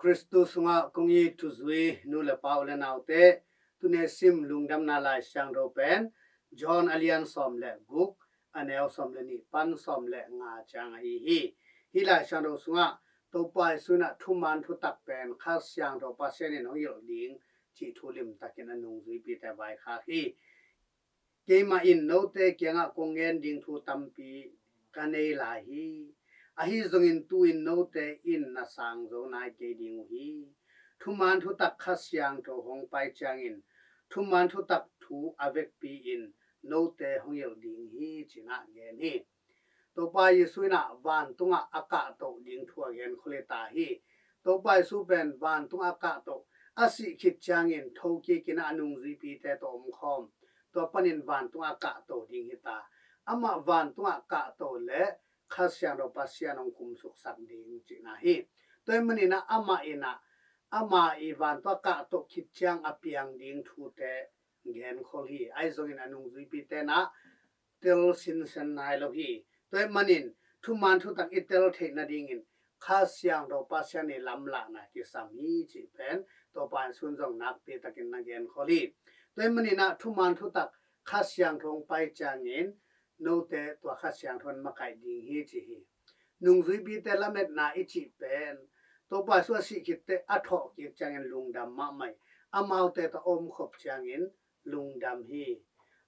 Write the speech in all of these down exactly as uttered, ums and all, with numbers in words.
Khristu sungah kong it thuzui nu le pa, u le naute, tuni sim lungdamna Lai Siangtho pen John a lian sawm le guk, a neu sawm le nih pan sawm le nga ciang ahi hi. Hih Lai Siangtho sungah Topa Jesu in ah thuman thutak pen Kha Siangtho Pasian in hong hilh ding cih thu limtakin a nungzuipite vaikhak hi. Keimah in note kiangah kong gen ding thu tampi ka nei lai hi. Ahi zongin tu-in note in na sang zo nai kei ding uh hi. Thuman thutak Kha Siangtho hong pai ciangin thuman thutak thu a vekpi-in note hong hilh ding hi, ci-in ah gen hi. Topa Jesu in ah vantungah a kahtoh ding thu a genkhol hi ta hi. Topa Jesu pen vantungah a kahtoh, a sih khit ciangin thokik in ah a nungzuipite tawh omkhawm, tua panin vantungah a kahtoh ding hi ta. Amah vantungah kahtoh leh Kha Siangtho Pasian hong kumsuksak ding cihna hi. Tua ahih manin ah amah in ah, ama i vantungah kahtoh khit ciang a piang ding thute genkhol hi. Ahi zongin a nungzuipite in ah tel sinsen nai lo hi. Tua ahih manin thuman thutak i tel theih nadingin Kha Siangtho Pasian i lamlahna kisam hi, cih pen Topa Jesu in zong nakpi takin na genkhol hi. Tua ahih manin ah thuman thutak Kha Siangtho hong pai ciangin note tua Kha Siangtho in makaih ding hi, ci hi. Nungzuipite lametna i cih pen Topa Jesu a sih khit teh a thawhkik ciangin lungdam mahmah hi. Amaute tawh a omkhop ciangin lungdam hi.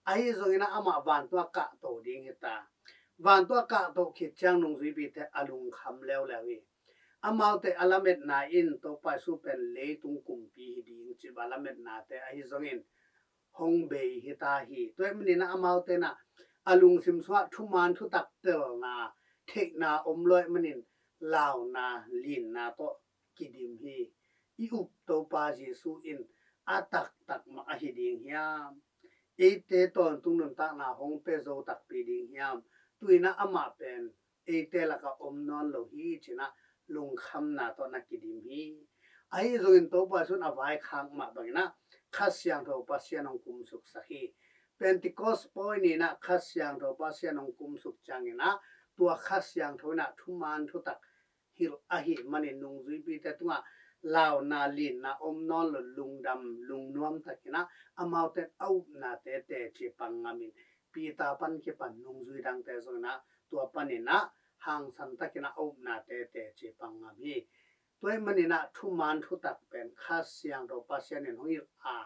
Ahi zongin ah amah vantungah kahtoh ding hi ta. Vantungah kahtoh khit ciang nungzuipite a lungkham leuleu hi. Amaute a lametna in Topa Jesu pen leitung kumpi hi ding cih bang lametnate ahi zongin hong bei hi ta hi. Tua ahih manin ah amaute in ah a lungsim sungah thuman thutak telna, theihna om lo ahih manin launa, linna tawh kidim hi. I up Topa Jesu in a taktak mah ahi ding hiam? Eite tawntung nuntakna hong pia zo takpi ding hiam? Tu-in ah amah pen eite lakah om nawn lo hi, ci-in ah lungkhamna tawh na kidim hi. Ahi zongin Topa Jesu in a vaikhak mah bangin ah Kha Siangtho Pasian hong kumsuksak hi. Pentecost pawi ni-in ah Kha Siangtho Pasian hong kumsuk ciangin ah tua Kha Siangtho in ah thuman thutak hilh ahih manin nungzuipite tungah launa, linna om nawn lo, lungdam, lungnuam takin ah amaute a upnate teci pang ngamin Peter pan kipan nungzui dangte zong in ah tua panin ah hangsan takin ah a upnate teci pang ngam hi. Tua ahih manin ah thuman thutak pen Kha Siangtho Pasian in hong hilh a,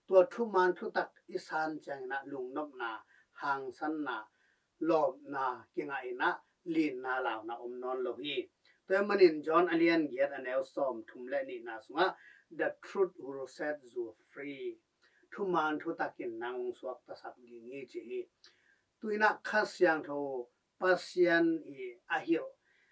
tua thuman thutak i san ciangin ah lungnopna, hangsanna, lawpna kingah in ah linna, launa om nawn lo hi. Tua ahih manin John a lian giat, a neu sawm thum le nihna sungah, "The truth will set you free." Thuman thutak in nang hong suaktasak ding hi, ci hi. Tu-in ah Kha Siangtho Pasian i a hilh,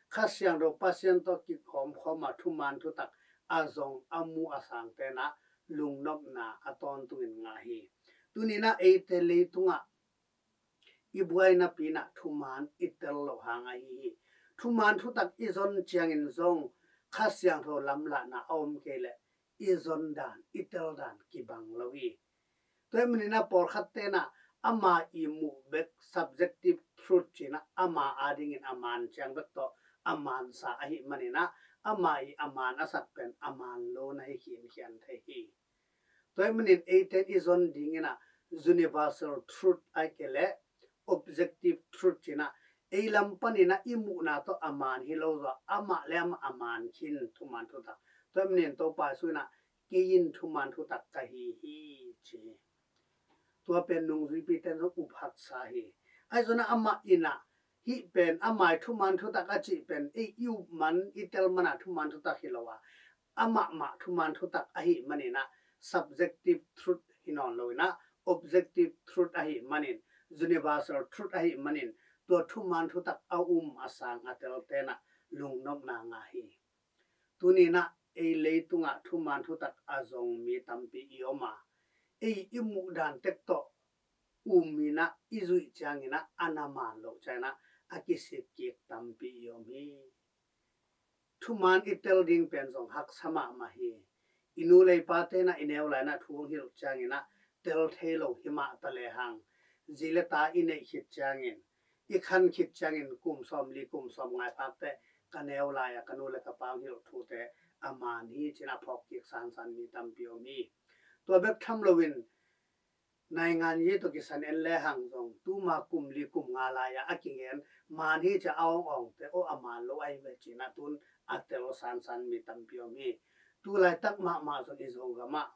Kha Siangtho Pasian tawh kikawmkhawm a thuman thutak a zong, a mu, a sangte in ah lungnopna a tawntungin ngah hi. Tuni-in ah eite leitungah i buainapi in ah thuman i tel loh hang ahi hi. Thuman thutak i zon ciangin zong Kha Siangtho lamlahna a om kei leh i zon dan, i tel dan kibang lo hi. Tua ahih manin ah pawlkhatte in ah ama i muh bek, subjective truth ci-in ah ama adingin a man ciang bek tawh a mansa ahih manin ah ama i a man a sak pen a man lo na hi khinkhian thei hi. Tua ahih manin eite in i zon dingin ah universal truth ahih kei leh objective truth ci-in ah ei lam panin ah i muhna tawh a man hi lo zaw, amah le amah a man khin thuman thutak. Tua ahih manin Topa Jesu in ah, "Kei in thuman thutak ka hi hi," ci hi. Tua pen nungzuipite in zong up haksa hi. Ahi zongin ah amah in ah hih pen ama i thuman thutak a cih pen ei i up man, i tel man a thuman thutak hi lo a, amah mah thuman thutak ahih manin ah subjective truth hi nawn lo in ah objective truth ahih manin, universal truth ahih manin tua thuman thutak a um, a sang, a telte in ah lungnopna ngah hi. Tuni-in ah ei leitungah thuman thutak a zong mi tampi i om a, ei i muh dan tek tawh um in ah i zuih ciangin ah a na man loh ciangin ah a kisikkik tampi i om hi. Thuman i tel ding pen zong haksa mahmah hi. I nu le i pate in ah i neu lai-in ah thu hong hilh ciangin ah tel thei lo hi mah ta lehang, zi le ta i neih khit ciangin, i khan khit ciangin kum sawmli, kum sawmnga i phak teh ka neu lai-a ka nu le ka pa hong hilh thute a man hi, ci-in a phawk kik sansan mi tampi om hi. Tua bek tham loin naingan yi tawh kisan en lehang zong tuma kum li kum nga lai-a a kingen man hi ci-a a awng awngte aw a man lo ahi ve ci-in a tun a tel sansan mi tampi om hi. Tu laitak mahmah zong i Zogam ah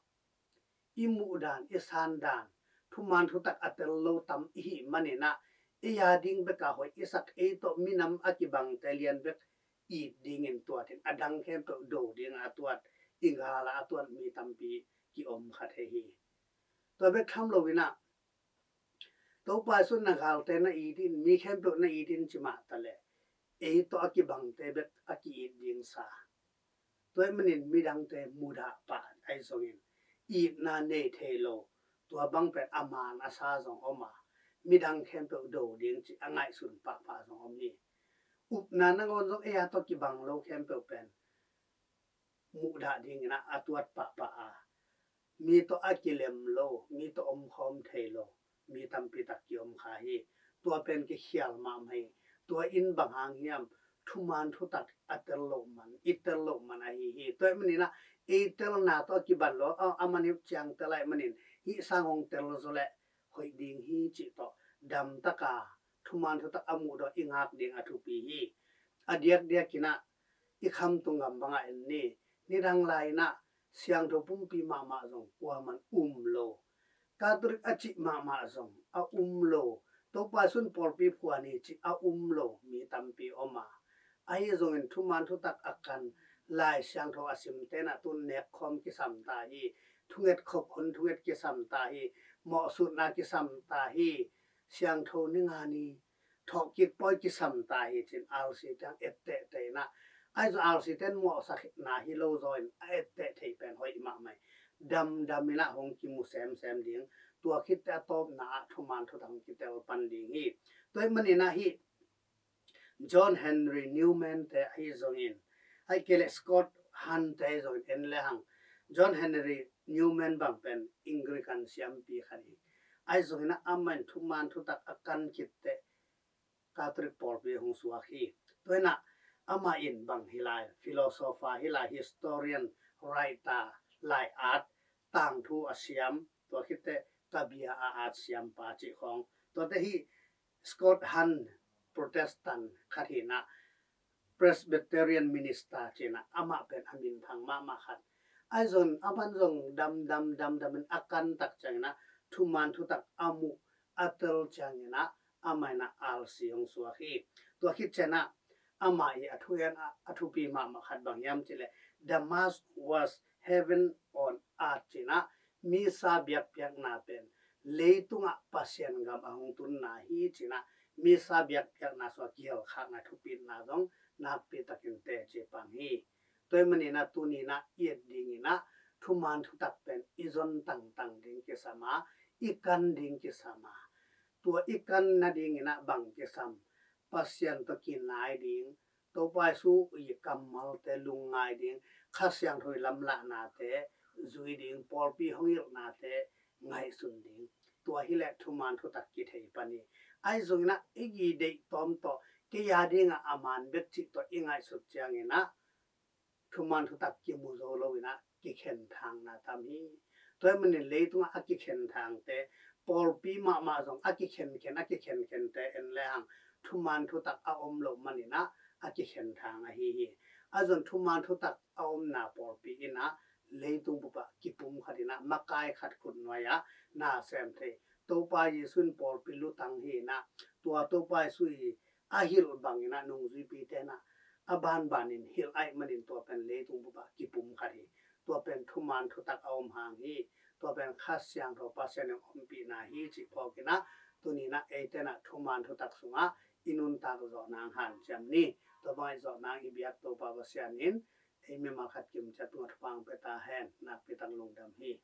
i muhdan i sandan thuman thutak a tel lo tam i hih manin ah ei a ding bek a hoih i sak, ei tawh minam a kibangte lian bek it dingin tuat in a dang khempeuh do ding a tuat, i gal a a tuat mi tampi ki om kha thei hi. Tua bek tham loin ah Topa Jesu in na galte na it in, mi khempeuh na it in ci mah taleh ei tawh a kibangte bek a ki-it ding sa. Tua ahih manin midangte mudah pah ahi zongin itna nei thei lo, tua bang pen a man a sa zong om a, midang khempeuh do ding ci a ngaihsun pahpah zong om hi. Upna nangawn zong ei a tawh kibang lo khempeuh pen muhdah dingin ah a tuat pahpah a, mi tawh a kilem lo, mi tawh omkhawm thei lo mi tampi tak ki om kha hi. Tua pen kikhial mahmah hi. Tua in bang hang hiam? Thuman thutak a tel loh man, i tel loh man ahi hi. Tua ahih manin ah ei telna tawh a kiban lo, a, a man hi ciang tel ahih manin hih sang hong tel zaw leh hoih ding hi cih tawh damtak a thuman thutak a muh dawh i ngak ding a thupi hi. A diakdiakin ah i khamtung gam bangah en ni. Nidang lai-in ah siangtho pumpi mahmah zong kuaman um lo, Catholic a cih mahmah zong a um lo, Topa Jesu in pawlpi phuan hi cih a um lo mi tampi om a, ahi zongin thuman thutak a kan, Lai Siangtho a simte in ah tun nekkhawm kisam ta hi, thunget khop hun thunget kisam ta hi, mawhsutna kisam ta hi, siangtho ni nga ni thawhkik pawi kisam ta hi ci-in R C te etteh teh in ah, ahi zong R C te in mawhsakna hi lo zaw in a etteh thei pen hoih mahmah hi. Damdam in ah hong kimu semsem ding, tua khit teh a tawpna ah thuman thutak hong kitel pan ding hi. Tua ahih manin ah hih John Henry Newman te ahi zongin, ahih kei leh Scott Hahn te ahi zongin en lehang, John Henry Newman bang pen Anglican siampi khat hi. Ahi zongin ah amah in thuman thutak a kan khit teh Catholic pawlpi hong suak hi. Tua in ah amah in bang hi lai, philosopher hi lai, historian, writer, lai at, tangthu a siam, tua khit teh kabia a at siampa cih khawng. Tuate hih Scott Hahn, Protestant khat hi in ah, Presbyterian minister ci-in ah amah pen a minthang mahmah khat. Ahi zong amah in zong damdam damdam in a kan tak ciangin ah thuman thutak a muh a tel ciangin ah amah in ah R C hong suak hi. Tua khit ciangin ah amah i a thugen a, a thupi mahmah khat bang hiam cih leh, "The Mass was heaven on earth," ci-in ah misa biakpiakna pen leitungah Pasian gam a hong tunna hi ci-in ah, misa biakpiakna sungah kihelkhakna thupitna zong nakpi takin teci pang hi. Tua ahih manin ah tuni in ah i et dingin ah thuman thutak pen i zon tangtang ding kisam a, i kan ding kisam a, tua i kan nadingin ah bang kisam? Pasian tawh kinai ding, Topa Jesu i kammalte lungngai ding, Kha Siangtho i lamlahnate zui ding, pawlpi hong hilhnate ngaihsun ding. Tua hi leh thuman thutak kithei pan hi. Ahi zongin ah i deih tawm tawh, kei a dingah a man bek cih tawh i ngaihsut ciangin ah thuman thutak kimu zo lo in ah kikhenthangna tam hi. Tua ahih manin leitungah a kikhenthangte, pawlpi mahmah zong a kikhenkhen, a kikhenkhente en lehang thuman thutak a om loh manin ah a kikhenthang ahi hi. Ahi zong thuman thutak a omna pawlpi in ah leitung bup ah kipumkhat in ah makai khat khutnuai ah na sem thei. Topa Jesu in pawlpi lutang hi in ah, tua Topa Jesu i a hilh bangin ah nungzuipite in ah a banbanin hilh ahih manin tua pen leitung bup ah kipumkhat hi. Tua pen thuman thutak a om hang hi. Tua pen Kha Siangtho Pasian in ompihna hi cih phawk in ah, tuni in ah eite in ah thuman thutak sungah i nuntak zawh nang hanciam ni. Tua bangah i zawh nang i biak Topa Pasian in ei mimal khat kimciat tungah thupha hong pia ta hen. Nakpi tak lungdam hi.